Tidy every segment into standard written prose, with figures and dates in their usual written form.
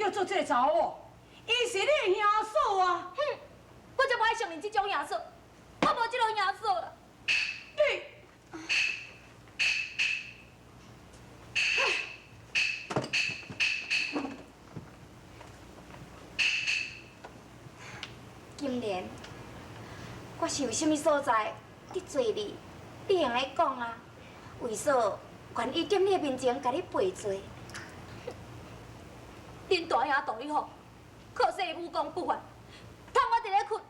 叫做這个查某，伊是你的兄嫂啊！哼，我才無愛承認這種兄嫂，我無這種兄嫂啦。你，金蓮，我是有啥物所在得罪你，你會用得講啊。為嫂願意踮你的面前共你賠罪。恁大兄道理好，靠勢武功不凡，趁我佇咧睏，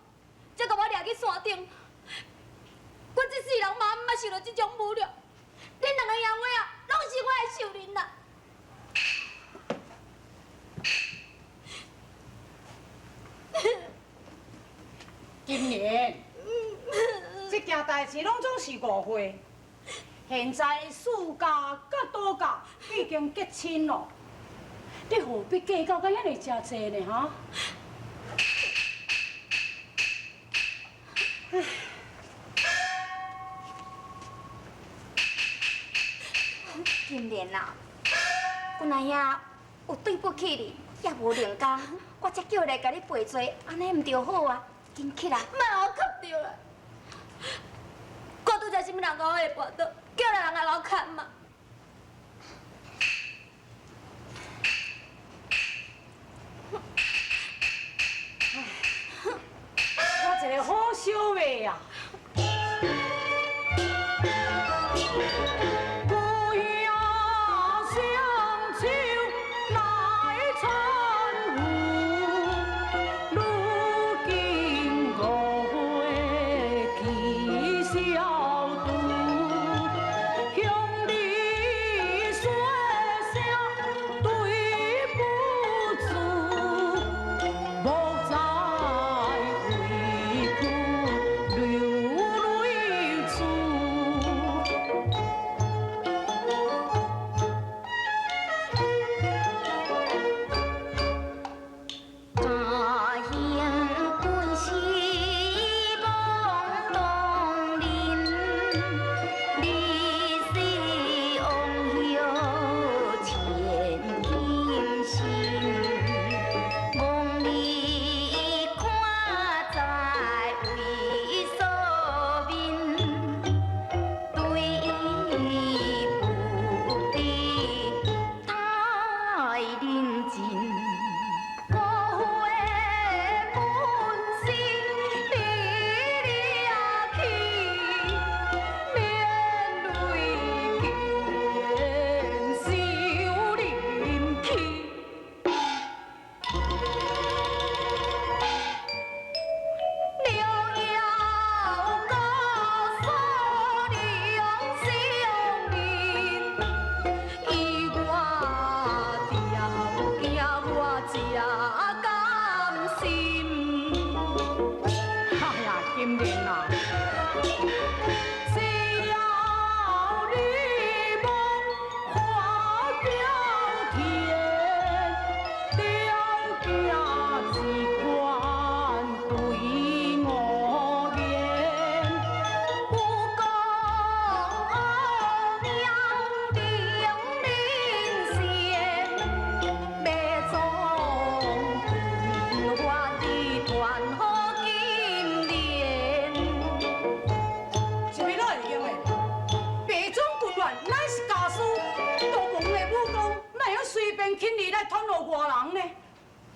才共我掠去山頂。我這世人嘛毋捌受著這種侮辱，恁兩个兄妹啊，攏是我的仇人啦！金蓮，這件代誌攏總是誤會。現在蘇家佮杜家已經結親咯，你何必計較甲遐爾誠濟呢？哈？金蓮啊，阮阿兄有對不起你，也無靈工，我才叫來共你賠罪，按呢毋著好啊？緊起來，莫予我哭著啦！我拄才啥物人共我會跋倒，叫來人來共我牽嘛？我一個好小妹啊！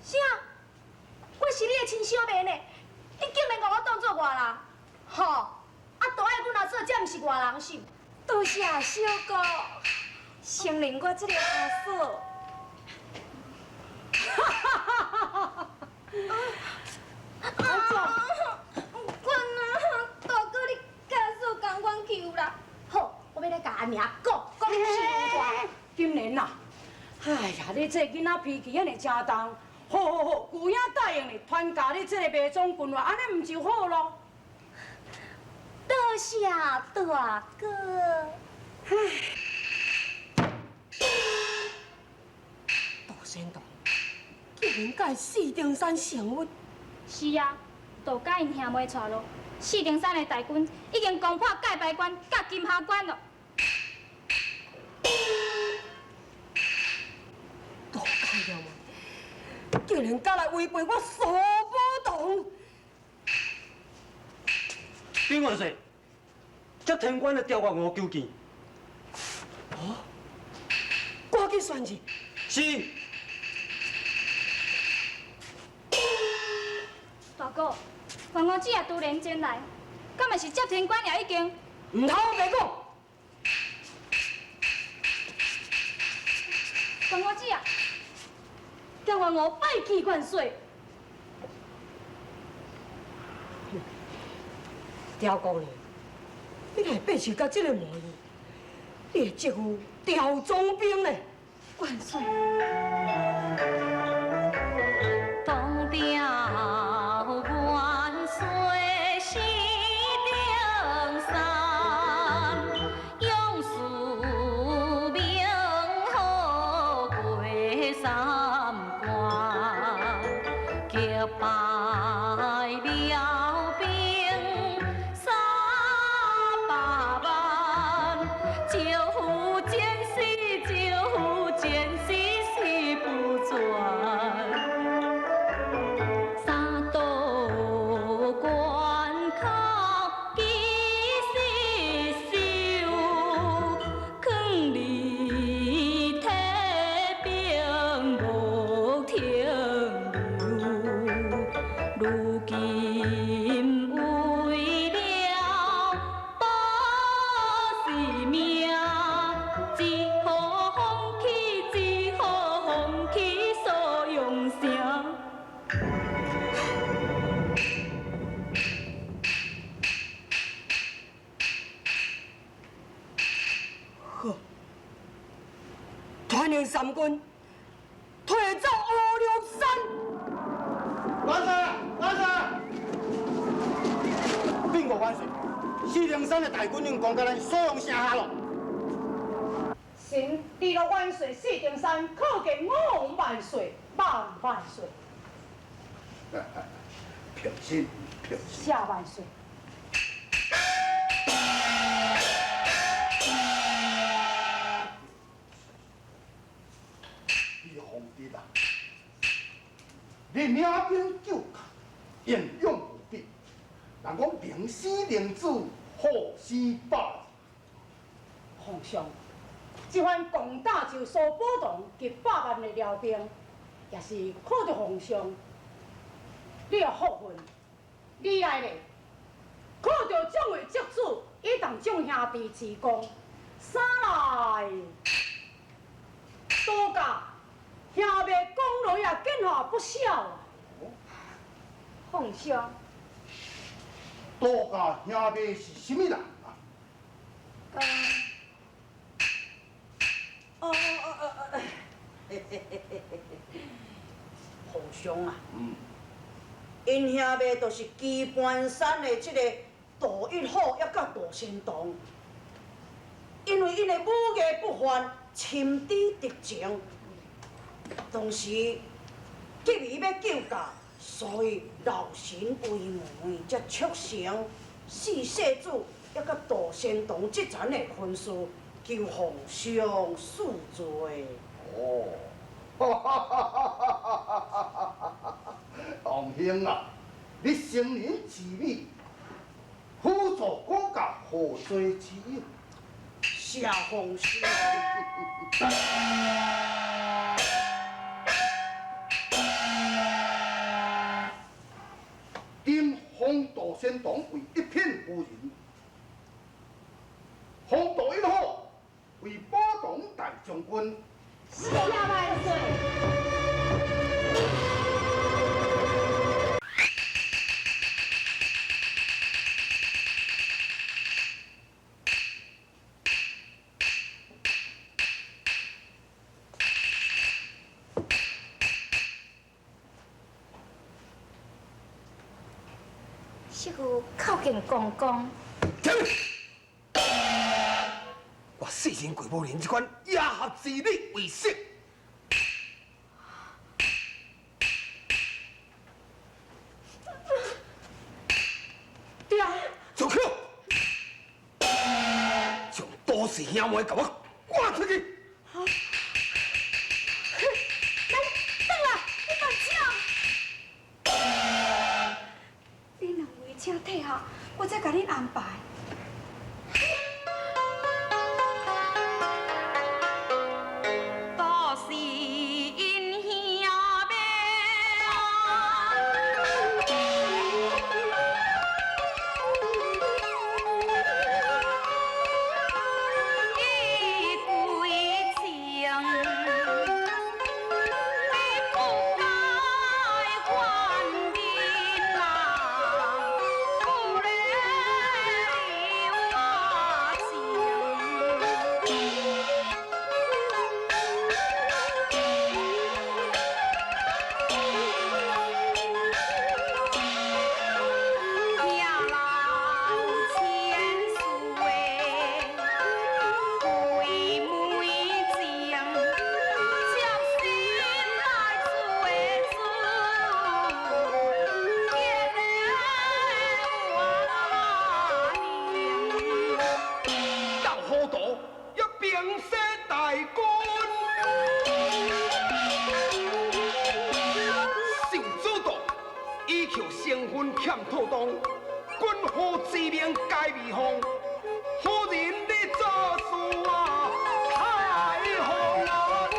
啥？我是你的親小妹呢，你竟然共我當做外人？吼！啊，大愛阮阿嫂才毋是外人是？多謝小哥，承認我這個阿嫂。哈哈哈哈哈！啊！阮啊，大哥你教嫂仝款欺負啦。好，我欲來共阿娘講，講你欺負我。金蓮啊，哎呀，你這囡仔脾氣遐爾誠重，好好好，舅兄答應你，傳教你這个賣裝軍法，按呢毋就好囉？多謝大哥。唉，杜仙童竟然共四重山成屈。是啊，杜家𪜶兄妹帶路，四重山的大軍已經攻破界牌關佮金霞關囉。杜家娘們，竟然敢来违背我苏宝同！禀元帅，接天官的调国五求见。哦，赶紧宣旨。是。大哥，元五姊也突然前来，敢嘛是接天官也已经？毋通白讲。元五姊啊，调元五拜见元帅。刁姑娘，你若会变成到这个模样，你的姐夫刁总兵呢？万岁。当朝元帅四顶山，勇士名号过三关，击败了兵300万，招呼战士，招呼战士死不全。三道关口几时收？囥伫体兵无停留，如今为了保性命，只好放弃，只好放弃苏永城。好，团练三军，退走乌龙山。元帅，元帅！禀告元帅，四灵山的大军已经攻到咱苏阳城下了。臣李乐元帅四灵山叩见五王万岁，万万岁！平心，平心。谢万岁。你皇帝啊，你领兵救国，英勇无比。人讲明生明子，好生百日。皇上，这番攻打就苏宝同及百万的辽兵，也是靠著皇上你的福分。你来咧，靠著众位叔子以同众兄弟齐功，三来多家兄妹功劳也见下不小啊。皇上，杜家兄妹是啥物人啊？哦哦哦哦，皇上啊，𪜶兄妹就是棋盘山的这个杜一虎，抑佮杜仙童。因为𪜶的武艺不凡，深知敌情，当时急于欲救驾，所以劳神为媒，才促成四世祖抑佮杜仙童这层的婚事，求皇上恕罪。哦，王兄啊，你成人之美，辅助国家何罪之有？谢皇上。今封杜仙童为一品夫人，封杜一虎为宝同大将军。谢万岁。师傅叩见公公。停！我世人过无连这款野合之力为色。对啊。出去！将杜氏兄妹共我赶出去！来，转来，你慢请。我再共恁安排。都是𪜶兄妹伊归情，你不该还面啊，不咧留我情。兄老千岁，归梅情，接心来做主，结了我到糊涂一兵势大军，受阻挡，依靠成分欠妥当，军虎之命皆未放，夫人你做事啊，太放啊荡。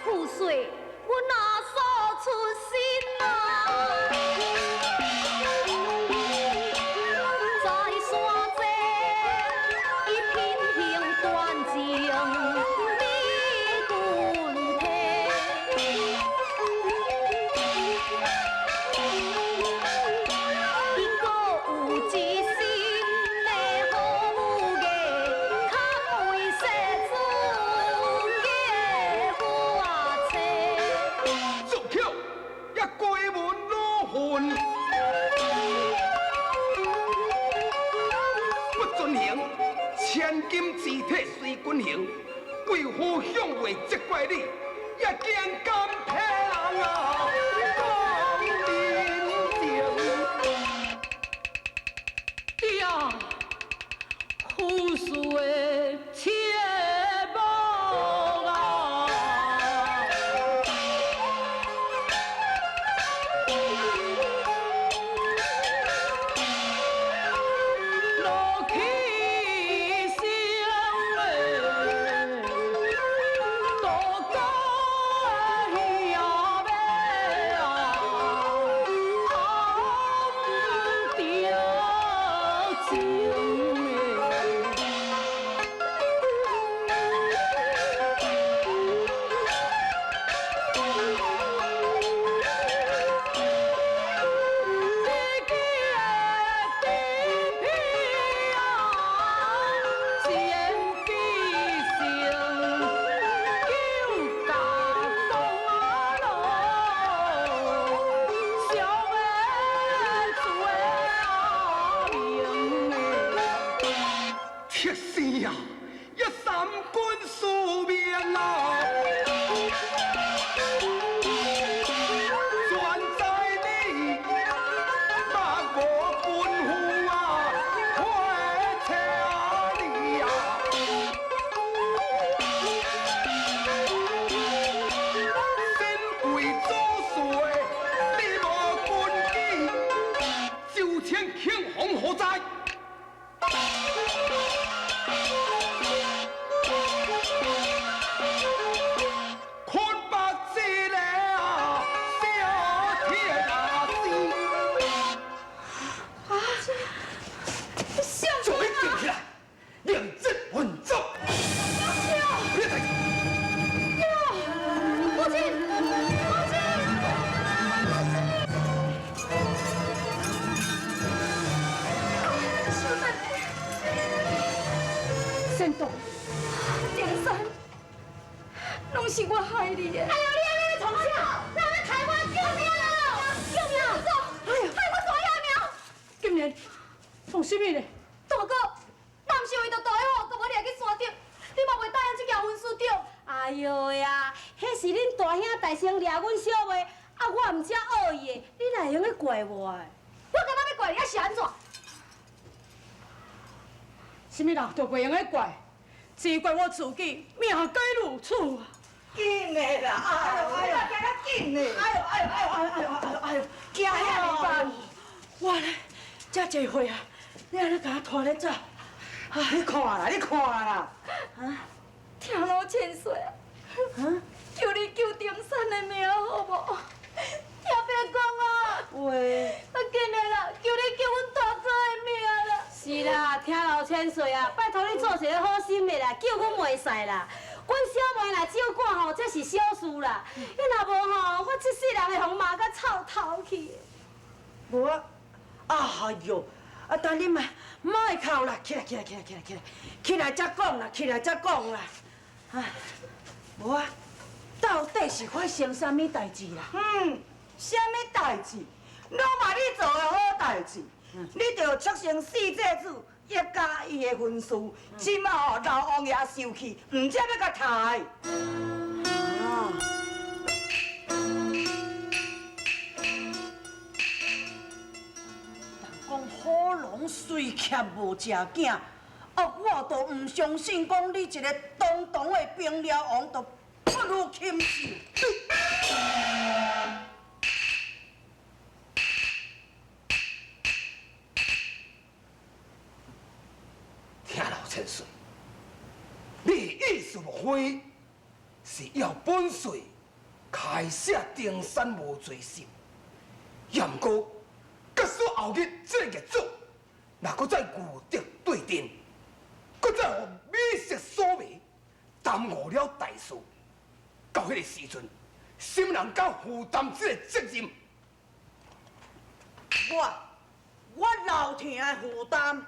父帅，阮阿嫂出身啊，在山顶，伊品行端正，美君体。伊阁有一身的好武艺，堪为世子结夫啊妻。做巧也归门老魂，不遵行，千金之体随军行，贵妇向袂责怪你，也竟敢骗人啊！讲人情。对啊，富士的切某啊！落去乡的杜家兄妹啊，暗着情的。你记的地皮啊，前必成九家公啊咯，小的做啊明的。铁生啊，一三军宿命啊！全在你目无军父啊，火车你啊！身为祖孙，你无根基，就请庆鸿何在？昆北这个啊，小天啊生，将你吊起来，两节混走。别再。母亲，母亲，小等仙道，丁山，拢是我害你的。哎呦，你按呢咧创啥？人咧害我救命啊！救命！哎呦，害我大爷命！金莲，创啥物咧？大哥，若毋是为著大虎，共我掠去山顶，你嘛袂答应这件婚事对？哎哟呀，彼是恁大兄大声掠阮小妹，啊，我毋才恶伊的，你哪会用得怪我的？我敢若欲怪你，啊是按怎？啥物人都袂用得怪，只怪我自己命该如此啊！緊的啦！哎呦哎呦，行較緊的！哎呦哎呦哎呦哎呦哎呦哎呦，驚遐爾慢！我咧遮濟歲啊，你按呢共我拖咧走？你看啦，你看啦！聽老千歲啊！求你救丁山的命好無？聽伯講啊！喂，啊緊的啦，求你救阮大哥的命啦！是啦，聽老千歲啊，拜託你做一个好心的啦，救阮袂使啦。阮小妹若照看吼，這是小事啦。你若無吼，我這世人會予罵甲臭頭去。無啊，哎喲，啊等你嘛，莫哭啦，起來起來起來起來起來，起來才講啦，起來才講啦。啊，無啊，到底是發生啥物代誌啦？嗯，啥物代誌？攏嘛你做的好代誌。你著促成四世子一家伊的婚事，這馬吼老王爺受氣，毋才欲共刣。啊！人講火龍雖怯無食囝，啊，我都毋相信講你一个堂堂的平遼王，都不如禽獸。聽老千歲，你的意思莫非是要本帥開寫丁山無罪信？也毋過，假使後日這個業主若閣再牛敵對陣，閣再予美色所迷，耽誤了大事，到彼個時陣，啥物人敢負擔這個責任？我老疼的負擔。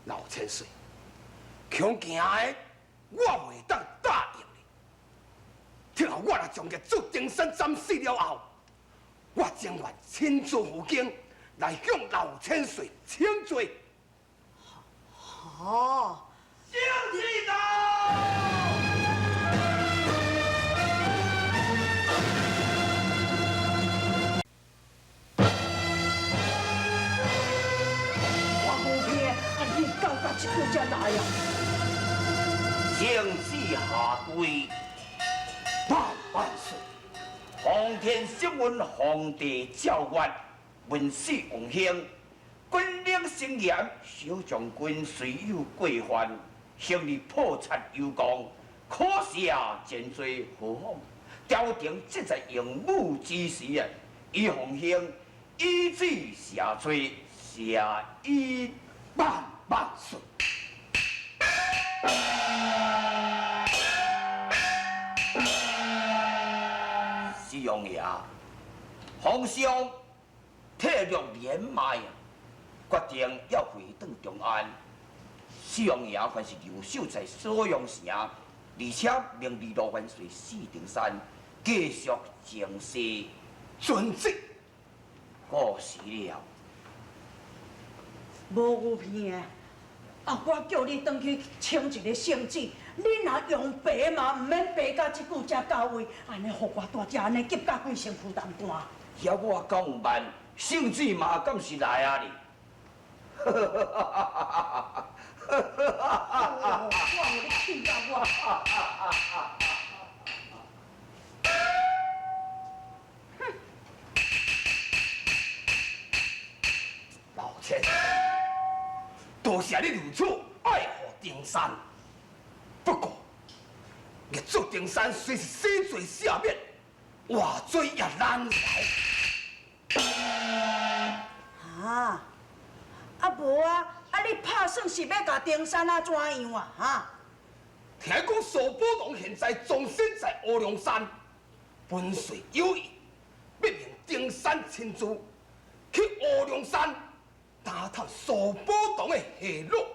老千歲，強行的，我袂當答應你。聽後我若將業主丁山斬死了後，我情願親自赴京來向老千歲請罪。哦，聖旨到。這久才來啊！聖旨下跪，萬萬歲！奉天承運，皇帝诏曰：文死王兄，军令森严，小将军虽有过犯，幸而破贼有功，可是啊，前罪何妨？朝廷正在用武之时啊，伊奉兄以旨赦罪，赦伊万万岁！四王爷，皇上体谅年迈啊，决定要回转长安。四王爷还是留守在锁阳城，而且命李罗元帅四定山继续情势。遵旨。过时了。无牛片的，啊！我叫你转去请一个圣旨，你若用白嘛，毋免白到这久才到位，按呢予我蹛遮按呢急甲规身躯担肝。遐我敢有慢，圣旨嘛敢是来啊哩？我予你气到我！老千，多谢你如此爱护丁山。不过，业主丁山虽是死罪赦免，活罪也难饶。啊！啊无啊！啊你拍算是欲共丁山啊怎样啊？哈？听讲苏宝同现在终身在乌龙山，本帅有意欲命丁山亲自去乌龙山打探苏宝同的下落。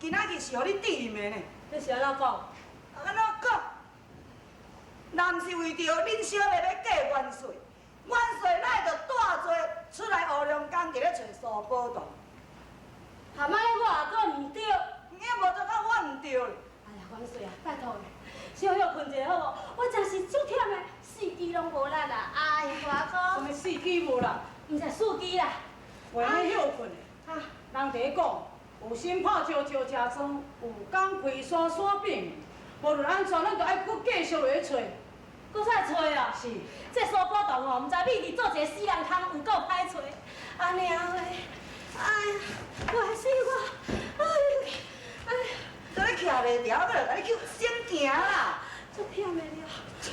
今仔日是予你致命的呢。你是按怎講？按怎講？若毋是為著恁小妹欲嫁元帥，元帥哪會著帶罪出來烏龍江佇咧揣蘇寶同？蛤仔咧，我也閣毋對。你無做到我毋對咧。哎呀，元帥啊，拜託你，小歇睏一下好無？我真是足忝的，四肢攏無力啦。哎呀，大哥。啥物四肢無力？毋是四肢啦。袂用歇睏的。啊，人佇咧講，有心拍石石成桩，有工開山山變。無論按怎，咱都愛閣繼續落去揣。閣再揣哦？是。這蘇寶同吼，毋知秘佇做一個死人空，有夠歹揣。阿娘的，哎呀，我死我，哎呀，哎呀，做咧徛袂牢，我就共你去先行啦。足忝的了。忝，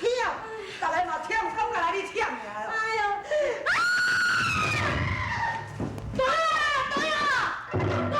逐个嘛忝，感覺來你忝爾。哎呦！啊！對啊！對啊！對啊！